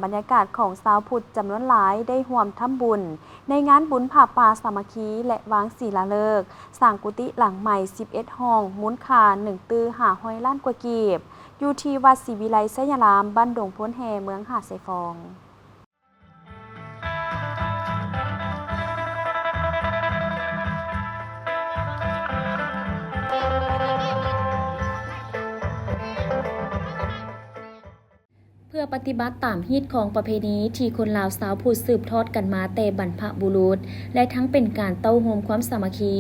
ບັນຍາກາດຂອງຊາວພຸດຈຳນວນຫຼາຍໄດ້ຮ່ວມທຳບຸນໃນງານບຸນຜ້າປ່າສາມັກຄີ ແລະ ວາງສີລາເລີກ ສ້າງກຸຕິຫຼັງໃໝ່ສິບເອັດຫ້ອງ ມູນຄ່າໜຶ່ງຕື້ຫ້າຮ້ອຍລ້ານກວ່າກີບ ຢູ່ທີ່ວັດສີວິໄລໄຊຍາລາມ ບ້ານດົງໂພນແຮ່ ເມືອງຫາດຊາຍຟອງ. ເພື່ອປະຕິບັດຕາມຮີດຄອງປະເພນີທີ່ຄົນລາວຊາວພຸດສືບທອດກັນມາແຕ່ບັນພະບຸລຸດ ແລະ ທັງເປັນການເຕົ້າໂຮມຄວາມສາມັກຄີ,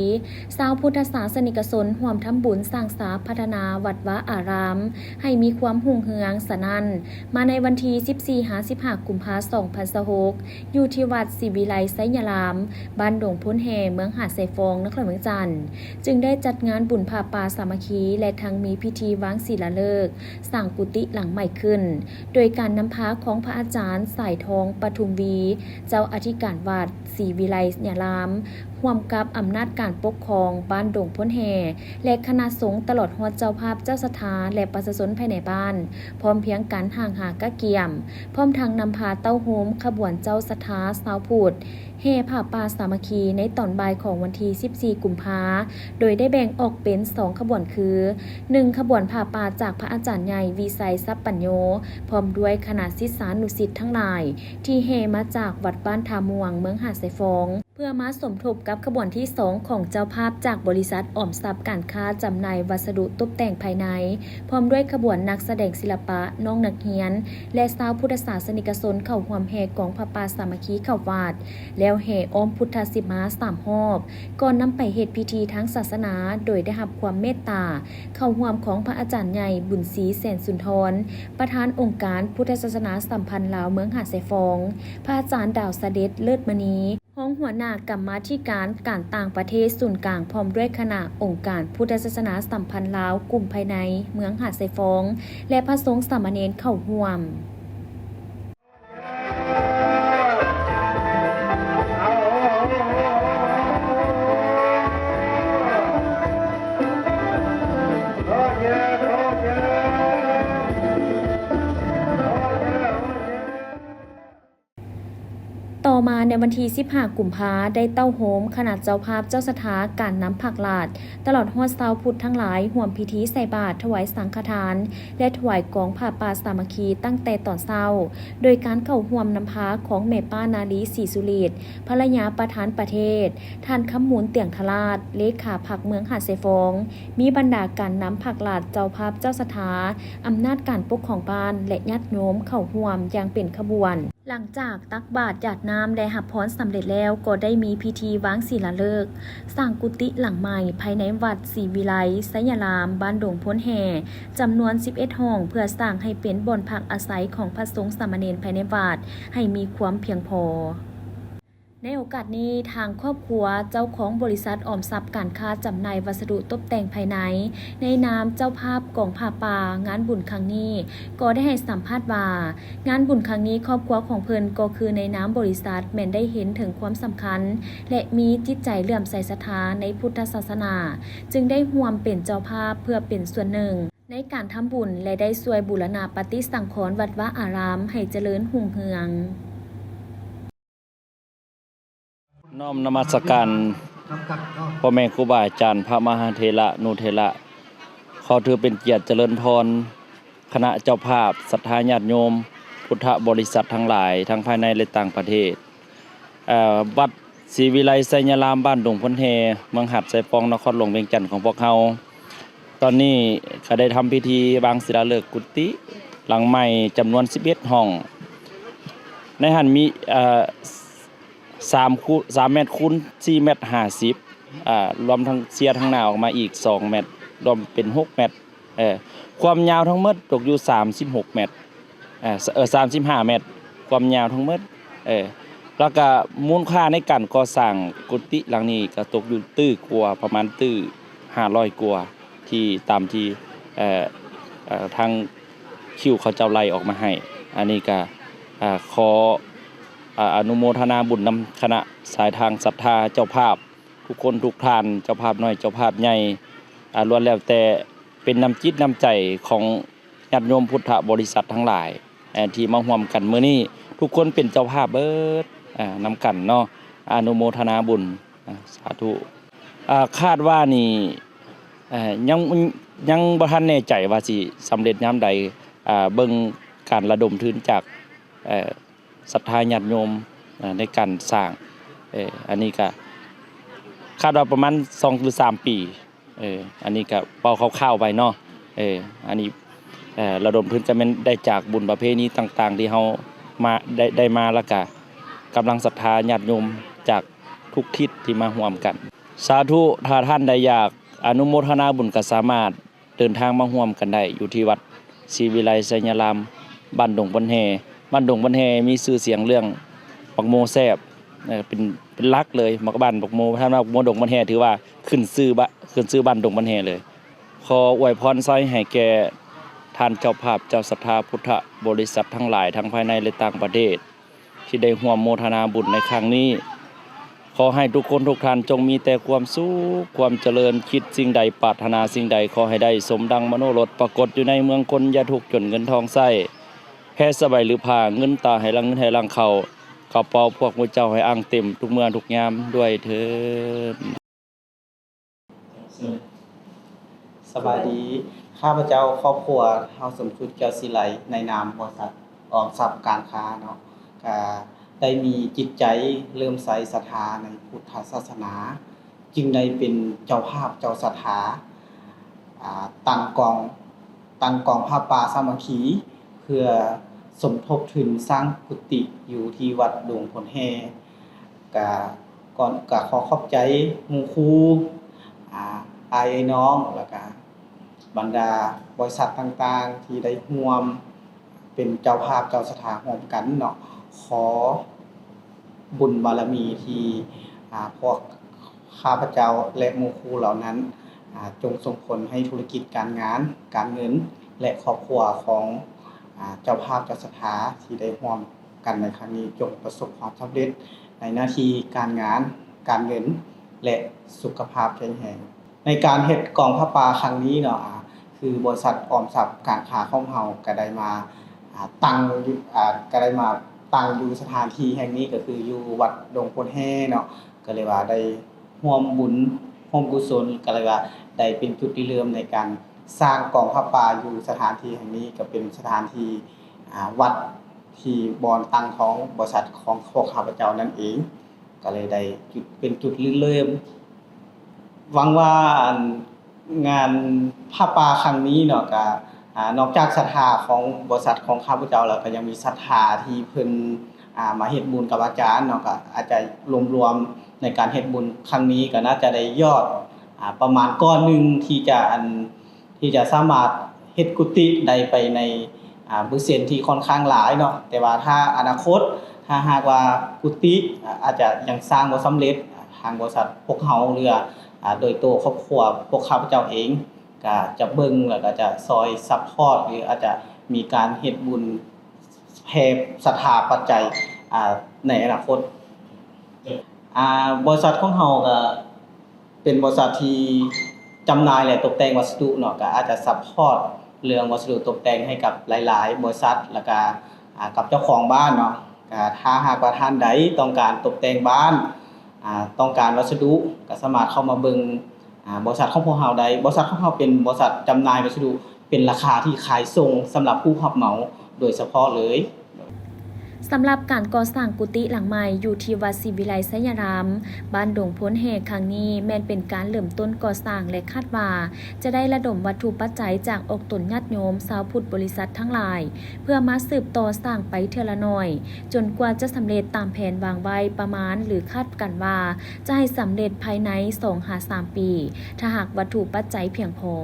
ຊາວພຸດທະສາສະນິກະຊົນຮ່ວມທຳບຸນສ້າງສາພັດທະນາວັດວາອາຣາມໃຫ້ມີຄວາມຮຸ່ງເຮືອງ. ສະນັ້ນ, ມາໃນວັນທີສິບສີ່ຫາສິບຫ້າ ກຸມພາ ສອງພັນຊາວຫົກ ຢູ່ທີ່ວັດສີວິໄລໄຊຍາລາມ ບ້ານດົງໂພນແຮ່ ເມືອງຫາດຊາຍຟອງ ນະຄອນຫຼວງວຽງຈັນ ຈຶ່ງໄດ້ຈັດງານບຸນຜ້າປ່າສາມັກຄີ ແລະ ທັງມີພິທີວາງສີລາເລີກ ສ້າງກຸຕິຫຼັງໃໝ່ຂຶ້ນ ໂດຍການນຳພາຂອງພະອາຈານສາຍທອງປະທຸມວີ ເຈົ້າອະທິການວັດສີວິໄລຍາລາມ ຮ່ວມກັບອຳນາດການປົກຄອງບ້ານດົງໂພນແຮ່ ແລະ ຄະນະສົງ ຕະຫຼອດຮອດເຈົ້າພາບເຈົ້າສັດທາ ແລະ ປະຊາຊົນພາຍໃນບ້ານ ພ້ອມພຽງກັນຫ້າງຫາກະກຽມ, ພ້ອມທັງນຳພາເຕົ້າໂຮມຂະບວນເຈົ້າສັດທາຊາວພຸດ ແຫ່ຜ້າປ່າສາມັກຄີໃນຕອນບ່າຍຂອງວັນທີສິບສີ່ ກຸມພາ ໂດຍໄດ້ແບ່ງອອກເປັນສອງຂະບວນຄື ໜຶ່ງ ຂະບວນຜ້າປ່າຈາກພະອາຈານໃຫຍ່ ວິໄຊ ສັບປັນໂຍ ພ້ອມດ້ວຍຄະນະສິດສານຸສິດທັງຫຼາຍ ທີ່ແຫ່ມາຈາກວັດບ້ານທ່າມ່ວງ ເມືອງຫາດຊາຍຟອງ ເພື່ອມາສົມທົບກັບຂະບວນທີສອງຂອງເຈົ້າພາບຈາກບໍລິສັດອອມຊັບການຄ້າຈຳໜ່າຍວັດສະດຸຕົບແຕ່ງພາຍໃນ ພ້ອມດ້ວຍຂະບວນນັກສະແດງສິລະປະ, ນ້ອງນັກຮຽນ ແລະ ຊາວພຸດທະສາສະນິກະຊົນເຂົ້າຮ່ວມແຫ່ກອງຜ້າປ່າສາມັກຄີເຂົ້າວັດ ແລ້ວແຫ່ອ້ອມພຸດທະສີມາສາມຮອບ ກ່ອນນຳໄປເຮັດພິທີທາງສາສະໜາ ໂດຍໄດ້ຮັບຄວາມເມດຕາເຂົ້າຮ່ວມຂອງພະອາຈານໃຫຍ່ ບຸນສີ ແສນສຸນທອນ ປະທານອົງການພຸດທະສາສະໜາສຳພັນລາວເມືອງຫາດຊາຍຟອງ, ພະອາຈານ ດາວສະເດັດ ເລີດມະນີ ຮອງຫົວໜ້າກຳມາທິການການຕ່າງປະເທດສູນກາງ ພ້ອມດ້ວຍຄະນະອົງການພຸດທະສາສະໜາສຳພັນລາວກຸ່ມພາຍໃນເມືອງຫາດຊາຍຟອງ ແລະ ພະສົງສາມະເນນເຂົ້າຮ່ວມ. ຕໍ່ມາໃນວັນທີສິບຫ້າ ກຸມພາ ໄດ້ເຕົ້າໂຮມຄະນະເຈົ້າພາບເຈົ້າສັດທາການນຳຜັກຫຼາດ ຕະຫຼອດຮອດຊາວພຸດທັງຫຼາຍ ຮ່ວມພິທີໃສ່ບາດ, ຖວາຍສັງຄະທານ ແລະ ຖວາຍກອງຜ້າປ່າສາມັກຄີຕັ້ງແຕ່ຕອນເຊົ້າ ໂດຍການເຂົ້າຮ່ວມນຳພາຂອງແມ່ປ້ານາລີ ສີສຸລີດ ພັນລະຍາປະທານປະເທດ, ທ່ານ ຄຳມູນ ຕຽງທະລາດ ເລຂາພັກເມືອງຫາດຊາຍຟອງ, ມີບັນດາການນຳຜັກຫຼາດເຈົ້າພາບເຈົ້າສັດທາ, ອຳນາດການປົກຄອງບ້ານ ແລະ ຍາດໂຍມເຂົ້າຮ່ວມຢ່າງເປັນຂະບວນ. ຫຼັງຈາກຕັກບາດຢາດນ້ຳ ແລະ ຮັບພອນສຳເລັດແລ້ວ, ກໍໄດ້ມີພິທີວາງສີລາເລີກ ສ້າງກຸຕິຫຼັງໃໝ່ພາຍໃນວັດສີວິໄລໄຊຍາລາມ ບ້ານດົງໂພນແຮ່ ຈຳນວນສິບເອັດຫ້ອງ ເພື່ອສ້າງໃຫ້ເປັນບ່ອນພັກອາໄສຂອງພະສົງສາມະເນນພາຍໃນວັດໃຫ້ມີຄວາມພຽງພໍ. ໃນໂອກາດນີ້, ທາງຄອບຄົວເຈົ້າຂອງບໍລິສັດອອມຊັບການຄ້າຈຳໜ່າຍວັດສະດຸຕົບແຕ່ງພາຍໃນ ໃນນາມເຈົ້າພາບກອງຜ້າປ່າງານບຸນຄັ້ງນີ້ ກໍໄດ້ໃຫ້ສຳພາດວ່າ, ງານບຸນຄັ້ງນີ້ຄອບຄົວຂອງເພິ່ນກໍຄືໃນນາມບໍລິສັດແມ່ນໄດ້ເຫັນເຖິງຄວາມສຳຄັນ ແລະ ມີຈິດໃຈເຫຼື້ອມໃສສັດທາໃນພຸດທະສາສະໜາ, ຈຶ່ງໄດ້ຮ່ວມເປັນເຈົ້າພາບເພື່ອເປັນສ່ວນໜຶ່ງໃນການທຳບຸນ ແລະ ໄດ້ຊ່ວຍບູລະນະປະຕິສັງຂອນວັດວາອາຣາມໃຫ້ຈະເລີນຮຸ່ງເຮືອງ. ນ້ອມນະມັດສະການພໍ່ແມ່ຄູບາອາຈານ ພະມະຫາເຖລະນຸເຖລະ, ຂໍຖືເປັນກຽດຈະເລີນພອນຄະນະເຈົ້າພາບ, ສັດທາຍາດໂຍມ, ພຸດທະບໍລິສັດທັງຫຼາຍ ທັງພາຍໃນ ແລະ ຕ່າງປະເທດ. ເອີ ວັດ ສີວິໄລໄຊຍາລາມ ບ້ານດົງໂພນແຮ່ ເມືອງຫາດຊາຍຟອງ ນະຄອນຫຼວງວຽງຈັນຂອງພວກເຮົາ ຕອນນີ້ກໍໄດ້ທຳພິທີວາງສິລາເລີກກຸຕິຫຼັງໃໝ່ຈຳນວນສິບເອັດຫ້ອງ. ໃນຫັ້ນມີ ເອີ ສາມ ຄູ ສາມແມັດຄູນສີ່ແມັດຫ້າສິບ ອາ ລວມທັງເສຍທາງໜ້າອອກມາອີກສອງແມັດ ລວມເປັນຫົກແມັດ. ເອີ ຄວາມຍາວທັງໝົດຕົກຢູ່ສາມສິບຫົກແມັດ ເອີ ສ- ເອີ ສາມສິບຫ້າແມັດ ຄວາມຍາວທັງໝົດ. ເອີ ແລ້ວກະມູນຄ່າໃນການກໍ່ສ້າງກຸຕິຫຼັງນີ້ກະຕົກຢູ່ຕື້ກວ່າ ປະມານຕື້ຫ້າຮ້ອຍກວ່າ ທີ່ຕາມທີ່ ເອີ ເອີ ທາງຄິວເຂົາເຈົ້າໄລ່ອອກມາໃຫ້. ອັນນີ້ກະ ອາ ຂໍ ອາ ອະນຸໂມທະນາບຸນນຳຄະນະສາຍທາງສັດທາເຈົ້າພາບທຸກຄົນທຸກທ່ານ, ເຈົ້າພາບນ້ອຍເຈົ້າພາບໃຫຍ່ ອາ ລ້ວນແລ້ວແຕ່ ເປັນນ້ຳຈິດນ້ຳໃຈຂອງຍາດໂຍມພຸດທະບໍລິສັດທັງຫຼາຍ ທີ່ມາຮ່ວມກັນມື້ນີ້ ທຸກຄົນເປັນເຈົ້າພາບເບິດ ນຳກັນເນາະ ອະນຸໂມທະນາບຸນ ສາທຸ. ຄາດວ່ານີ້ ຍັງ ຍັງບໍ່ທັນແນ່ໃຈວ່າຊິສຳເລັດຍາມໃດ ເບິ່ງການລະດົມທຶນຈາກ ສັດທາຍາດໂຍມ ໃນການສ້າງ ອັນນີ້ກະຄາດວ່າປະມານສອງຫຼືສາມປີ. ເອີ ອັນນີ້ກະເວົ້າຄ່າວໆໄປເນາະ ເອີ ອັນນີ້ ເອີ ລະດົມທຶນກະແມ່ນໄດ້ຈາກບຸນປະເພນີຕ່າງໆ ທີ່ເຮົາມາ ໄດ້ ໄດ້ມາ ແລ້ວກະກຳລັງສັດທາຍາດໂຍມຈາກທຸກທິດທີ່ມາຮ່ວມກັນ ສາທຸ. ຖ້າທ່ານໃດຢາກອະນຸໂມທະນາບຸນ ກະສາມາດເດີນທາງມາຮ່ວມກັນໄດ້ ຢູ່ທີ່ວັດ ສີວິໄລໄຊຍະລາມ ບ້ານດົງບົນແຮ່. ບ້ານດົງບົນແຮ່ມີຊື່ສຽງເລື່ອງໝາກໂມແຊບ ເປັນ ເປັນຫຼັກເລີຍ ໝາກ ບ້ານໝາກໂມ ທ່ານວ່າໝາກໂມດົງບົນແຮ່ ຖືວ່າຂຶ້ນຊື່ ຂຶ້ນຊື່ບ້ານດົງບົນແຮ່ເລີຍ. ຂໍອວຍພອນໄຊໃຫ້ແກ່ທ່ານເຈົ້າພາບ ເຈົ້າສັດທາ ພຸດທະບໍລິສັດທັງຫຼາຍ ທັງພາຍໃນ ແລະ ຕ່າງປະເທດ ທີ່ໄດ້ຮ່ວມໂມທະນາບຸນໃນຄັ້ງນີ້. ຂໍໃຫ້ທຸກຄົນທຸກທ່ານຈົ່ງມີແຕ່ຄວາມສຸກ ຄວາມຈະເລີນ, ຄິດສິ່ງໃດ ປາດຖະໜາສິ່ງໃດ ຂໍໃຫ້ໄດ້ສົມດັ່ງມະໂນລົດ, ປາກົດຢູ່ໃນເມືອງຄົນ, ຢ່າທຸກຈົນເງິນທອງໃຊ້, ແພສະບາຍຫຼືຜ້າ, ເງິນຕາໃຫ້ຫຼັ່ງ, ເງິນໃຫ້ຫຼັ່ງເຂົ້າ, ກະເປົາພວກໝູ່ເຈົ້າໃຫ້ອ່າງເຕັມທຸກເມື່ອທຸກຍາມດ້ວຍເທີ້ນ. ສະບາຍດີ, ຂ້າພະເຈົ້າຄອບຄົວທ້າວສົມຈຸດ ແກ້ວສີໄລ ໃນນາມບໍລິສັດອອມຊັບການຄ້າເນາະ ກະໄດ້ມີຈິດໃຈເຫຼື້ອມໃສສັດທາໃນພຸດທະສາສະໜາ ຈຶ່ງໄດ້ເປັນເຈົ້າພາບເຈົ້າສັດທາ ອາ ຕັ້ງກອງ ຕັ້ງກອງຜ້າປ່າສາມັກຄີ ເພື່ອສົມທົບທຶນສ້າງກຸຕິຢູ່ທີ່ວັດດົງໂພນແຮ່ ກະ ກ່ອນ ກະຂໍຂອບໃຈໝູ່ຄູ່ ອາ ອ້າຍເອື້ອຍນ້ອງ ແລ້ວກະບັນດາບໍລິສັດຕ່າງໆ ທີ່ໄດ້ຮ່ວມເປັນເຈົ້າພາບເຈົ້າສັດທາຮ່ວມກັນເນາະ ຂໍບຸນບາລະມີທີ່ ອາ ພວກຂ້າພະເຈົ້າ ແລະ ໝູ່ຄູ່ເຫຼົ່ານັ້ນ ອາ ຈົ່ງສົ່ງຜົນໃຫ້ທຸລະກິດການງານ ການເງິນ ແລະ ຄອບຄົວຂອງ ອາ ເຈົ້າພາບເຈົ້າສັດທາທີ່ໄດ້ຮ່ວມ ກັນໃນຄັ້ງນີ້ ຈົ່ງປະສົບຄວາມສຳເລັດໃນໜ້າທີ່ການງານ, ການເງິນ ແລະ ສຸຂະພາບແຂງແຮງ. ໃນການເຮັດກອງຜ້າປ່າຄັ້ງນີ້ເນາະ ອາ ຄືບໍລິສັດອອມຊັບການຄ້າຂອງເຮົາກະໄດ້ມາ ອາ ຕັ້ງຢູ່ ອາ ກະໄດ້ມາຕັ້ງຢູ່ສະຖານທີ່ແຫ່ງນີ້ ກະຄືຢູ່ວັດດົງໂພນແຮ່ເນາະ ກະເລີຍວ່າໄດ້ຮ່ວມບຸນຮ່ວມກຸສົນ ກະເລີຍວ່າໄດ້ເປັນຈຸດລິເລີ່ມໃນການສ້າງກອງຜ້າປ່າຢູ່ສະຖານທີ່ແຫ່ງນີ້ ກະເປັນສະຖານທີ່ ອາ ວັດ ທີ່ບ່ອນຕັ້ງຂອງບໍລິສັດຂອງພວກຂ້າພະເຈົ້ານັ້ນເອງ ກະເລີຍໄດ້ຈຸດ ເປັນຈຸດລິເລີ່ມ. ຫວັງວ່າ ອັນ ງານຜ້າປ່າຄັ້ງນີ້ເນາະ ກະ ອາ ນອກຈາກສັດທາຂອງບໍລິສັດຂອງຂ້າພະເຈົ້າແລ້ວ ກະຍັງມີສັດທາທີ່ເພິ່ນ ອາ ມາເຮັດບຸນກັບອາຈານເນາະ ກະອາດຈະລວມໆໃນການເຮັດບຸນຄັ້ງນີ້ ກະໜ້າຈະໄດ້ຍອດ ອາ ປະມານກ້ອນໜຶ່ງທີ່ຈະ ອັນ ທີ່ຈະສາມາດເຮັດກຸຕິໄດ້ໄປໃນ ອາ ເປີເຊັນທີ່ຂ້ອນຂ້າງຫຼາຍເນາະ ແຕ່ວ່າຖ້າອະນາຄົດ ຖ້າຫາກວ່າກຸຕິ ອາ ອາດຈະຍັງສ້າງບໍ່ສຳເລັດ ທາງບໍລິສັດພວກເຮົາ ຫຼືວ່າ ອາ ໂດຍໂຕຄອບຄົວພວກຂ້າພະເຈົ້າເອງ ກະຈະເບິ່ງ ແລ້ວກະຈະຊ່ອຍຊັບພອດ ຫຼືອາດຈະມີການເຮັດບຸນແຜ່ສັດທາປັດໄຈ ອາ ໃນອະນາຄົດ. ອາ ບໍລິສັດຂອງເຮົາກະ ເປັນບໍລິສັດທີ່ຈຳໜ່າຍ ແລະ ຕົບແຕ່ງວັດສະດຸເນາະ ກະອາດຈະຊັບພອດເລື່ອງວັດສະດຸຕົບແຕ່ງໃຫ້ກັບຫຼາຍໆບໍລິສັດ ແລ້ວກະ ອາ ກັບເຈົ້າຂອງບ້ານເນາະ ກະຖ້າຫາກວ່າທ່ານໃດຕ້ອງການຕົບແຕ່ງບ້ານ ອາ ຕ້ອງການວັດສະດຸ ກະສາມາດເຂົ້າມາເບິ່ງ ອາ ບໍລິສັດຂອງພວກເຮົາໄດ້. ບໍລິສັດຂອງເຮົາເປັນບໍລິສັດຈຳໜ່າຍວັດສະດຸ ເປັນລາຄາທີ່ຂາຍສົ່ງສຳລັບຜູ້ຮັບເໝົາໂດຍສະເພາະເລີຍ. ສຳລັບການກໍ່ສ້າງກຸຕິຫຼັງໃໝ່ຢູ່ທີ່ວັດສີວິໄລໄຊຍາລາມ ບ້ານດົງໂພນແຮ່ ຄັ້ງນີ້ແມ່ນເປັນການເລີ່ມຕົ້ນກໍ່ສ້າງ ແລະ ຄາດວ່າຈະໄດ້ລະດົມວັດຖຸປັດໄຈຈາກອອກຕົນຍາດໂຍມຊາວພຸດບໍລິສັດທັງຫຼາຍ ເພື່ອມາສືບຕໍ່ສ້າງໄປເທື່ອລະໜ້ອຍ ຈົນກວ່າຈະສຳເລັດຕາມແຜນວາງໄວ້ປະມານ ຫຼື ຄາດກັນວ່າຈະໃຫ້ສຳເລັດພາຍໃນສອງຫາສາມປີ ຖ້າຫາກວັດຖຸປັດໄຈພຽງພໍ.